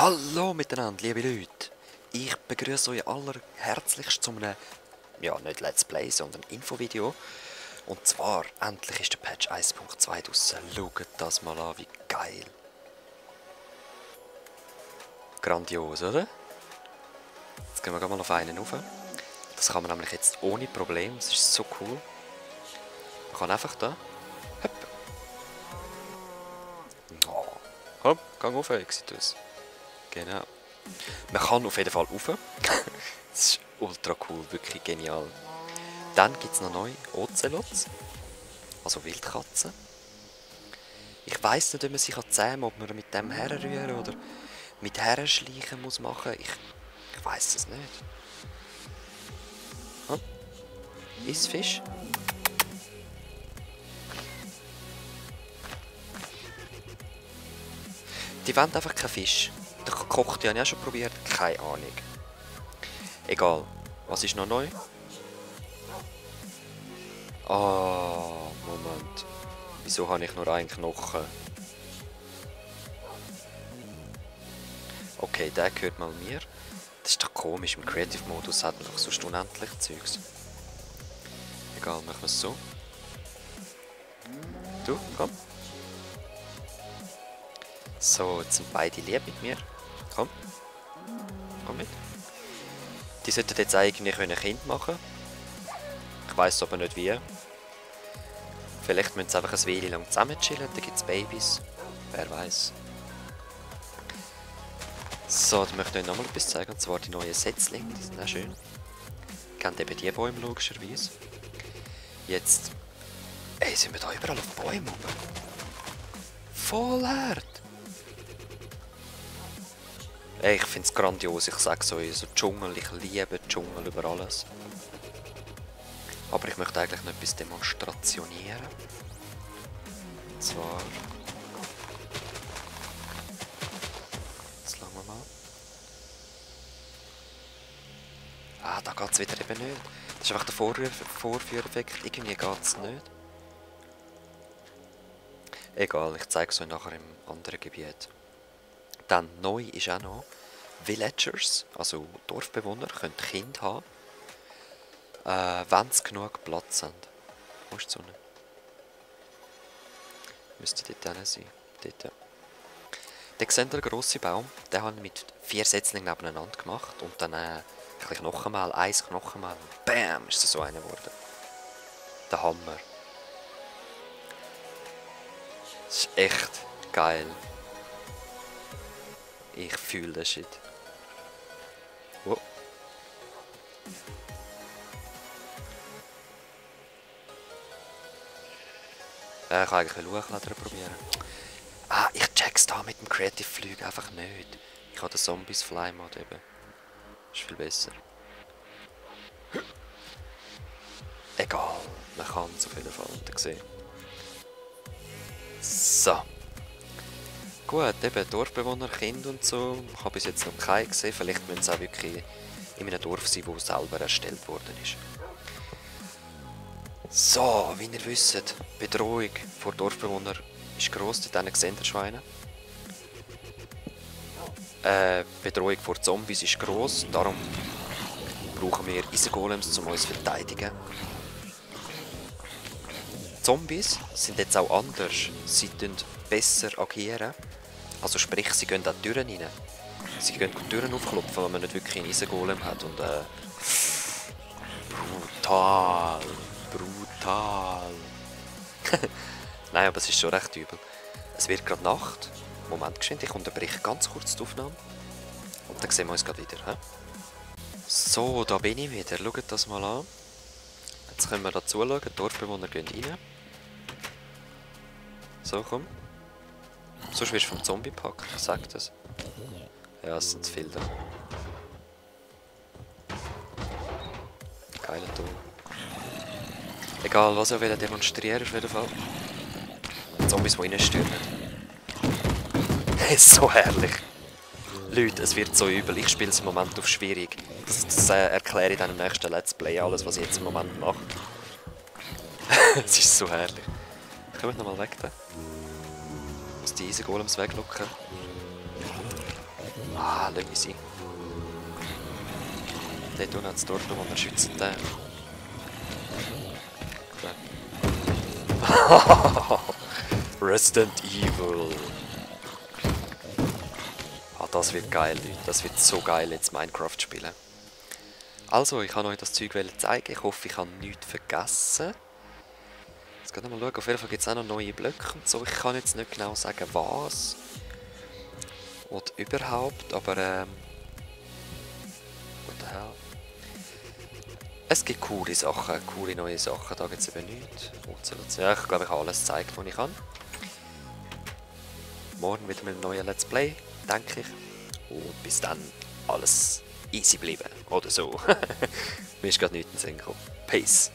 Hallo miteinander, liebe Leute. Ich begrüße euch allerherzlichst zu einem, ja nicht Let's Play, sondern Infovideo. Und zwar, endlich ist der Patch 1.2 draussen. Schaut das mal an, wie geil. Grandios, oder? Jetzt gehen wir mal auf einen rauf. Das kann man nämlich jetzt ohne Problem, das ist so cool. Man kann einfach da, hopp. Oh. Komm, geh rauf, Exitus. Genau. Man kann auf jeden Fall rauf. Das ist ultra cool, wirklich genial. Dann gibt es noch neue Ozelots, also Wildkatzen. Ich weiss nicht, ob man sich zähmen, ob man mit dem herrühren oder mit herschleichen muss machen. Ich weiss es nicht. Hm? Ist Fisch? Die wollen einfach keinen Fisch. Der gekocht habe ich auch schon probiert, keine Ahnung. Egal. Was ist noch neu? Ah, Moment. Wieso habe ich nur einen Knochen? Okay, der gehört mal mir. Das ist doch komisch, im Creative Modus hat man doch sonst unendlich Zeugs. Egal, machen wir es so. Du, komm. So, jetzt sind beide lieb mit mir. Komm. Komm mit. Die sollten jetzt eigentlich ein Kind machen. Ich weiss aber nicht wie. Vielleicht müssen sie einfach ein Weile lang zusammen chillen, dann gibt es Babys. Wer weiß. So, dann möchte ich euch nochmal etwas zeigen, und zwar die neuen Setzlinge, die sind auch schön. Kennt eben die Bäume logischerweise. Jetzt. Ey, sind wir da überall auf Bäumen rum? Voll hart! Ey, ich finde es grandios, ich sage so Dschungel, ich liebe Dschungel über alles. Aber ich möchte eigentlich noch etwas demonstrationieren. Und zwar... Jetzt schauen wir mal. Ah, da geht es wieder eben nicht. Das ist einfach der Vorführeffekt, irgendwie geht es nicht. Egal, ich zeige es euch nachher im anderen Gebiet. Dann neu ist auch noch, Villagers, also Dorfbewohner, können Kinder haben, wenn sie genug Platz haben. Wo ist die Sonne? Müsste dort hin sein. Dort, ja. Dort seht ihr den grossen Baum, den habe ich mit 4 Setzlingen nebeneinander gemacht und dann ein Knochenmehl, ein Knochenmehl, BAM, ist das so einer geworden. Der Hammer. Das ist echt geil. Ich fühle den Shit. Wow. Ich kann eigentlich Luchklettern probieren. Ah, ich check's da mit dem Creative Flug einfach nicht. Ich habe den Zombies Fly Mod eben. Ist viel besser. Egal, man kann es auf jeden Fall sehen. So. Gut, eben Dorfbewohner, Kinder und so. Ich habe bis jetzt noch keinen gesehen. Vielleicht müssen sie auch wirklich in einem Dorf sein, wo selber erstellt worden ist. So, wie ihr wisst, die Bedrohung vor Dorfbewohnern ist gross. Dort seht ihr Schweine. Die Bedrohung vor Zombies ist gross. Darum brauchen wir Eisengolems, um uns zu verteidigen. Zombies sind jetzt auch anders. Sie tun besser agieren. Also sprich, sie gehen auch die Türen rein. Sie gehen die Türen aufklopfen, wenn man nicht wirklich einen Eisengolem hat. Und brutal. Brutal. Nein, aber es ist schon recht übel. Es wird gerade Nacht. Moment geschwind, ich unterbreche ganz kurz die Aufnahme. Und dann sehen wir uns gerade wieder. He? So, da bin ich wieder. Schaut das mal an. Jetzt können wir da zuschauen. Die Dorfbewohner gehen rein. So, komm. Sonst wirst du vom Zombie gepackt, ich sag das. Ja, es sind zu viele da. Geiler Ton. Egal, was ich demonstrieren auf jeden Fall. Zombies, die reinstürmen. So herrlich. Leute, es wird so übel. Ich spiele es im Moment auf schwierig. Das erkläre ich dann im nächsten Let's Play alles, was ich jetzt im Moment mache. Es ist so herrlich. Kommt nochmal weg da. Die Eisengolems weglocken. Ah, lass mich sein. Dort unten hat es Dorf, wo wir schützen den. Resident Evil. Ah, das wird geil, Leute. Das wird so geil, jetzt Minecraft spielen. Also, ich kann euch das Zeug zeigen. Ich hoffe, ich habe nichts vergessen. Jetzt gehen wir mal schauen. Auf jeden Fall gibt es auch noch neue Blöcke und so. Ich kann jetzt nicht genau sagen, was. Oder überhaupt, aber what the hell. Es gibt coole Sachen, coole neue Sachen. Da gibt es eben nichts. Ja, ich glaube, ich habe alles gezeigt, was ich kann. Morgen wieder mit einem neuen Let's Play, denke ich. Und bis dann alles easy bleiben. Oder so. Mir ist gerade nichts in den Sinn gekommen. Peace.